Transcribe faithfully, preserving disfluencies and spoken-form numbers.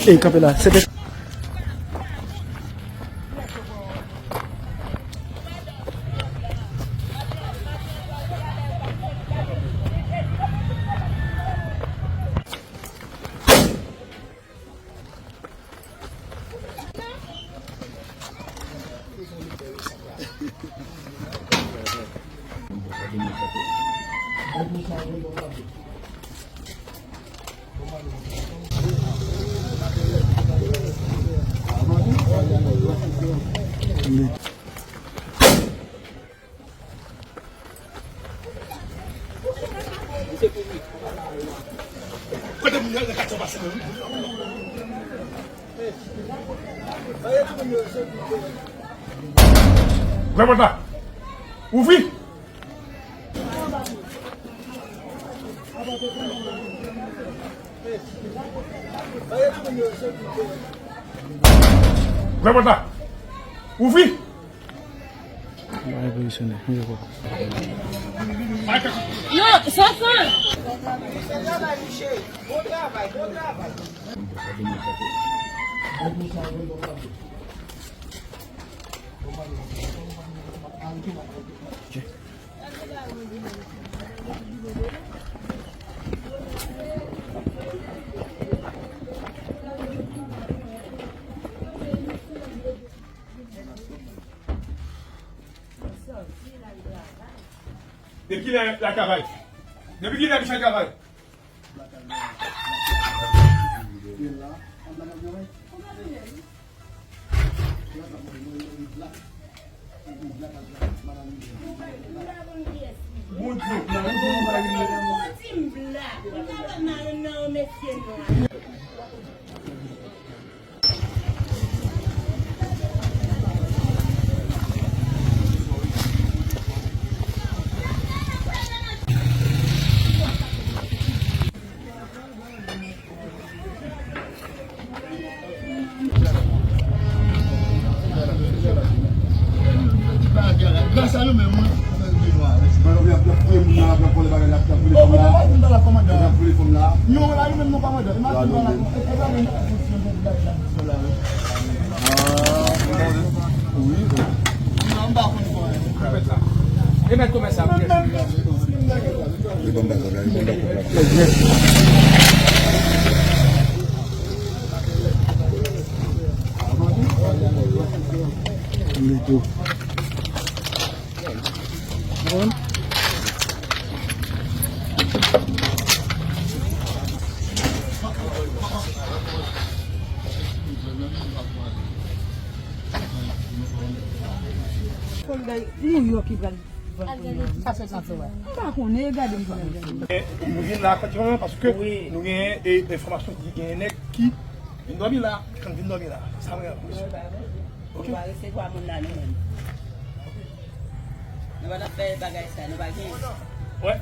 Ey, kanpe la. Se te Ouvri pòt la! Ouvri! Ouvri pòt la! Ouvri! Mwen repozisyone, mwen repozisyone. Non, Sansan! Depi kilè l ap travay? Depi kilè misye ap travay? Bondye, Gras a nou menm, wi. Mwen, y ap, y ap touye moun nan, y ap vòlè bagay la, y ap vòlè fanm la. Y ap vòlè fanm la. Yon la, nou menm, nou kòmandan. Imajine nou la, e, e, bagay la. Ah, wi. Non, m pa konn fò, hein. E mèt komès sa. Sòlda New York ki pral vann kounye a. Sa fèt nan Florida. M pa konnen, gade m konnen. E, nou vin la, efektivman, paske nou gen, e, enfòmasyon ki gen nèg ki vin dòmi la, ki vin dòmi la. Sa mwen anvi. Ok. Nou pa resevwa moun la, nou menm. Nou pa t ap fè bagay sa, nou pa gen. Wè.